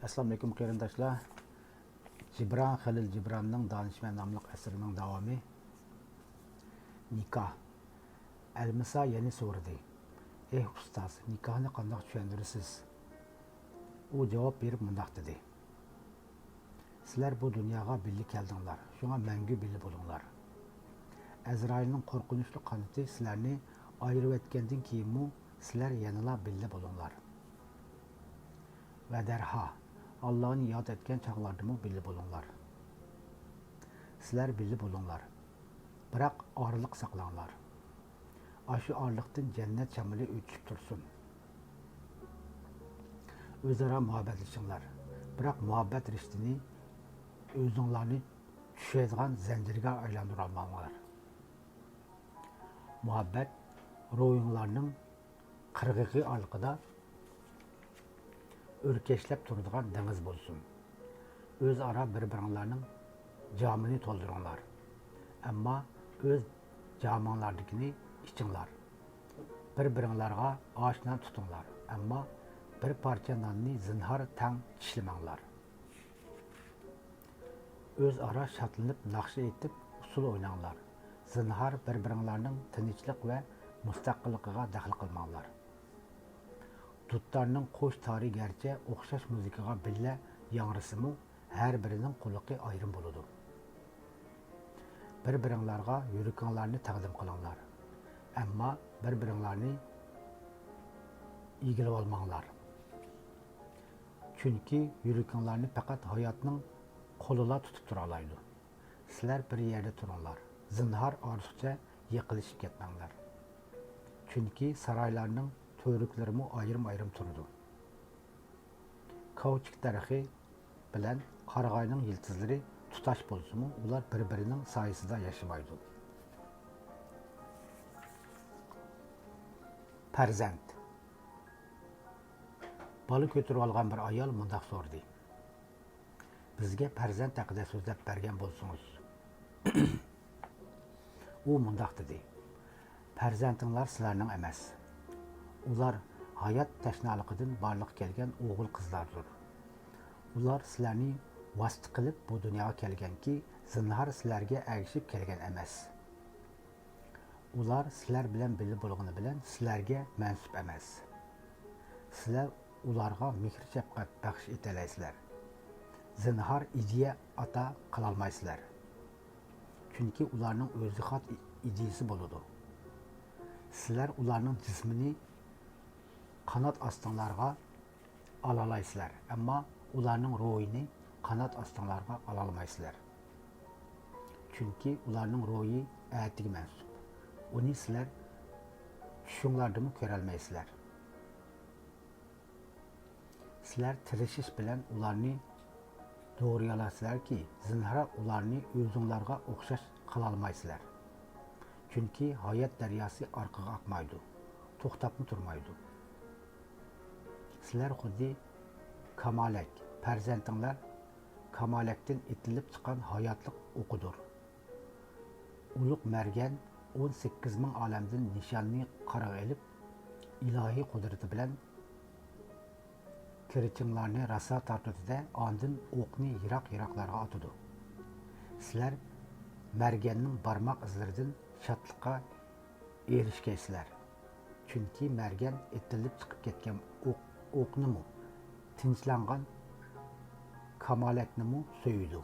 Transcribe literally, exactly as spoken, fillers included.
ئەسسالامۇئەلەيكۇم قېرىنداشلار. جىبران خېلىل جىبراننىڭ دانىشمەن ناملىق ئەسىرىنىڭ داۋامى. نىكاھ. ئەلمىسا يەنە سورىدى: «ئېھ ئۇستاز، نىكاھنى قانداق چۈشەندۈرىسىز؟» ئۇ جاۋاب بېرىپ مۇنداق دېدى: «سىلەر بۇ دۇنياغا بىللە كەلدىڭلار، شۇڭا مەڭگۈ بىللە بولۇڭلار. ئەزرائىلنىڭ قورقۇنچلۇق قانىتى سىلەرنى ئايرىۋەتكەندىن كېيىنمۇ سىلەر يەنىلا بىللە بولۇڭلار. ۋە دەرھا، ئاللانى ياد ئەتكەن چاغلاردىمۇ بىللە بولۇڭلار. سىلەر بىللە بولۇڭلار، بىراق ئارىلىق ساقلاڭلار. ئاشۇ ئارىلىقتىن جەننەت شامىلى ئۆتۈشۈپ تۇرسۇن. ئۆزئارا مۇھەببەتلىشىڭلار، بىراق مۇھەببەت رىشتىنى ئۆزۈڭلارنى چۈشەيدىغان زەنجىرگە ئايلاندۇرالماڭلار. مۇھەببەت روھىڭلارنىڭ قىرغىقى ئارىلىقىدا ئۆركەشلەپ تۇرىدىغان دېڭىز بولسۇن. ئۆزئارا بىر-بىرىڭلارنىڭ جامىنى تولدۇرۇڭلار، ئەمما ئۆز جامىڭلاردىكىنى ئىچىڭلار. بىر-بىرىڭلارغا ئاش نان تۇتۇڭلار، ئەمما بىر پارچە ناننى زىنھار تەڭ چىشلىمەڭلار. ئۆزئارا شادلىنىپ ناخشا ئېيتىپ ئۇسسۇل ئويناڭلار. زىنھار بىر-بىرىڭلارنىڭ تىنچلىق ۋە مۇستەقىللىقىغا دەخلى قىلماڭلار. دۇتارنىڭ قوش تارى گەرچە ئوخشاش مۇزىكىغا بىللە ياڭرىسىمۇ، ھەر بىرىنىڭ قۇلىقى ئايرىم بولىدۇ. بىر-بىرىڭلارغا يۈرىكىڭلارنى تەقدىم قىلىڭلار، ئەمما بىر-بىرىڭلارنى ئىگىلىۋالماڭلار. چۈنكى يۈرىكىڭلارنى پەقەت ھاياتنىڭ قولىلا تۇتۇپ تۇرالايدۇ. سىلەر بىر يەردە تۇرۇڭلار، زىنھار ئارتۇقچە يېقىنلىشىپ كەتمەڭلار. چۈنكى سارايلارنىڭ تۈۋرۈكلىرىمۇ ئايرىم-ئايرىم تۇرىدۇ. كاۋچۇك دەرىخى بىلەن قارىغاينىڭ يىلتىزلىرى تۇتاش بولسىمۇ، ئۇلار بىر-بىرىنىڭ سايىسىدا ياشىمايدۇ. پەرزەنت. بالا كۆتۈرۈۋالغان بىر ئايال مۇنداق سورىدى: «بىزگە پەرزەنت ھەققىدە سۆزلەپ بەرگەن بولسىڭىز.» ئۇ مۇنداق دېدى: «پەرزەنتىڭلار سىلەرنىڭ ئەمەس. ئۇلار ھايات تەشنالىقىدىن بارلىققا كەلگەن ئوغۇل-قىزلاردۇر. ئۇلار سىلەرنى ۋاسىتە قىلىپ بۇ دۇنياغا كەلگەنكى، زىنھار سىلەرگە ئەگىشىپ كەلگەن ئەمەس. ئۇلار سىلەر بىلەن بىللە بولغىنى بىلەن سىلەرگە مەنسۇپ ئەمەس. سىلەر ئۇلارغا مېھىر-شەپقەت بەخش ئېتەلەيسىلەر. زىنھار ئىدىيە ئاتا قىلالمايسىلەر. چۈنكى ئۇلارنىڭ ئۆزى خاس ئىدىيىسى بولىدۇ. سىلەر ئۇلارنىڭ جىسمىنى قانات ئاستىڭلارغا ئالالايسىلەر، ئەمما ئۇلارنىڭ روھىنى قانات ئاستىڭلارغا ئالالمايسىلەر. چۈنكى ئۇلارنىڭ روھى ئەتىگە مەنسۇپ. ئۇنى سىلەر چۈشۈڭلاردىمۇ كۆرەلمەيسىلەر. سىلەر تىرىشىش بىلەن ئۇلارنى دوغرىيالايسىلەركى، زىنھار ئۇلارنى ئۆزۈڭلارغا ئوخشاش قىلالمايسىلەر. چۈنكى ھايات دەرياسى ئارقىغا ئاقمايدۇ، توختاپمۇ تۇرمايدۇ. سىلەر خۇددى كامالەك، پەرزەنتىڭلار كامالەكتىن ئېتىلىپ چىققان ھاياتلىق ئوقىدۇر. ئۇلۇغ مەرگەن ئون سەككىز مىڭ ئالەمدىن نىشاننى قارىغا ئېلىپ، ئىلاھىي قۇدرىتى بىلەن كىرىچىڭلارنى راسا تارتىدۇ-دە، ئاندىن ئوقنى يىراق-يىراقلارغا ئاتىدۇ. سىلەر مەرگەننىڭ بارماق ئىزلىرىدىن شادلىققا ئېرىشكەيسىلەر. چۈنكى مەرگەن ئېتىلىپ چىقىپ كەتكەن ئوق، ئوقنىمۇ، تىنچلانغان كامالەكنىمۇ سۆيىدۇ.